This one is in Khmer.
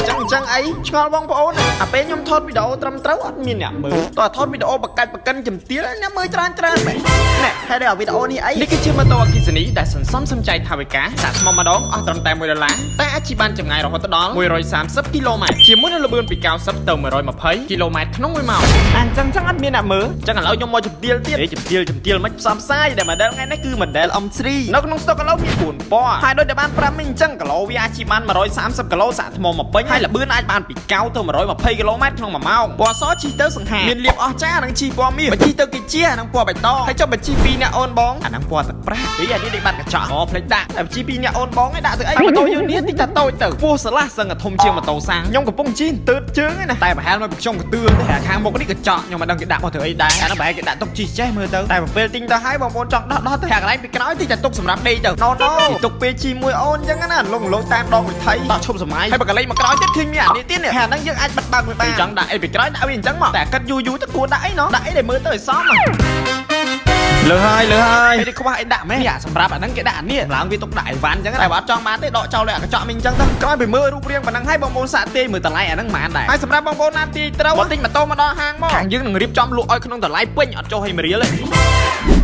ចឹងចឹងអីឆ្ងល់បងប្អូនអាពេលខ្ញុំថតវីដេអូត្រឹមត្រូវអត់មានអ្នកមើលតោះថតវីដេអូបកាច់បកិនជំទាលអ្នកមើលច្រើនច្រើនមែនណែហើយដល់វីដេអូនេះអីនេះគឺជាម៉ូតូអគ្គិសនីដែលសន្សំសំចៃថវិកាសាកថ្មម្ដងអស់ត្រឹមតែ1ដុល្លារតែអាចជិះបានចម្ងាយរហូតដល់130គីឡូម៉ែត្រជាមួយនឹងល្បឿនពី90ទៅ120គីឡូម៉ែត្រក្នុង1ម៉ោងអញ្ចឹងចឹងអត់មានអ្នកមើលចឹងឥឡូវខ្ញុំមកជំទាលទៀតហេជំទាលជំទាលមិនផ្សំផ្សាយដែល model ថ្ងៃនេះគឺ model M3 នៅក្នុងស្តុកឥឡូវមាន4ពណ៌ហើយដូចដែលបានប្រាប់មិញអញ្ចឹងគីឡូវាអាចជិះបាន130គីឡូសាកថ្មមកពេញហើយល្បឿនអាចបានពី9ទៅ120គីឡូម៉ែត្រក្នុង1ម៉ោងពណ៌សជិះទៅសង្ហាមានលៀបអស់ចាអានឹងជិះពណ៌មាសបើជិះទៅគេជាអានឹងពណ៌បៃតងហើយចុះបើជិះពីរអ្នកអូនបងអានឹងពណ៌ទឹកប្រាក់ហីអានេះដូចបាត់កញ្ចក់អូភ្លេចដាក់តែបើជិះពីរអ្នកអូនបងឯងដាក់ទៅអីម៉ូតូយើងនេះតិចតែតូចទៅពោះស្រឡះសឹងតែធំជាងម៉ូតូសាំងខ្ញុំកំពុងជិះទើតជើងឯណាតែប្រហែលមកខ្ញុំកទឿទេអាខាងមុខនេះកញ្ចក់ខ្ញុំមិនដឹងគេដាក់មកធ្វើអីដែរអានោះប្រហែលគេដាក់ទុកជិះចេះមើលទៅតែពេលទិញទៅហើយបងប្អូនចង់ដោះដោះទៅអាកន្លែងពីក្រោយតិចតែទុកសម្រាប់ដេកទៅណូណូទុកពេលជិះមួយអូនអញ្ចឹងណាលងលងតាមដងវិថីតោះឈប់សម័យហើយបើកលេចមកក្រោយទៀតឃើញមានអានេះទៀតនេះអាហ្នឹងយើងអាចបិទបើកមួយបានចង់ដាក់អីពីក្រោយដាក់វាអញ្ចឹងមកតែគិតយូរយូរទៅគួរដាក់អីណោះដាក់អីដែលមើលទៅឲ្យសមលើហើយលើហើយនេះខ្វះអីដាក់មែនអាសម្រាប់អាហ្នឹងគេដាក់អានេះឡើងវាទុកដាក់អីវ៉ាន់អញ្ចឹងតែបើអត់ចង់បានទេដកចោលលើអាកញ្ចក់មីអញ្ចឹងទៅក្រោយពីមើលរូបរាងប៉ុណ្ណឹងហើយបងប្អូនសាកទាយមើលតម្លៃអាហ្នឹងប៉ុន្មានដែរហើយសម្រាប់បងប្អូនណាទាយត្រូវមកទិញម៉ូតូមកដល់ហាងមកខាងយើងនឹងរៀបចំលក់ឲ្យក្នុងតម្លៃពេញអត់ចុះឲ្យមួយរៀលទេ។